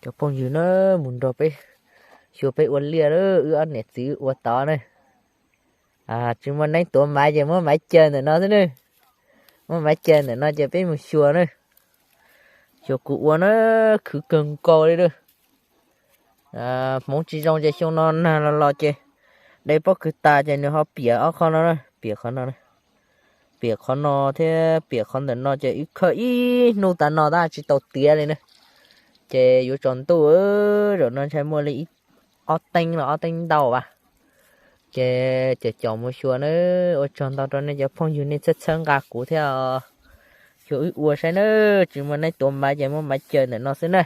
Cov phooj ywg na, mus nrog peb xyuas peb ua liaj lawm, wb ob niam txiv wb ua tod na. Tsis muaj neeb tuav maiv ces muab maiv caw ntawm no xwb na. Muab maiv caw ntawm no ces peb mus xyuas na. Xyuas kuv ua na, khwv kawg nkaus li lawm. Hmoov tsis zoo ces xyoo no nag los los ces de pob kws tas ces nws ho piam ob qho no, piam qhov no, piam qhov no thiab piam qhov ntawm no ces wb khawb ib hnub tas no tab tsis tau tiav li na. Ces yuav tsaus ntuj, zaum no ntshai muaj li ob teeb los ob teeb ntau as. Ces cov caum mus xyuas na, ua tsaug ntau rau nej cov phooj ywg nej txhawb txhawb nqa kuv thiab. Xyuas wb ua saib na, tsis muaj neeb tuav maiv ces muab maiv caw ntawm no xwb na.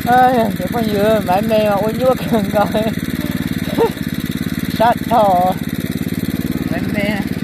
Cov phooj ywg, maiv me mas ua nyuaj kawg nkaus, sab dhau. Maiv me.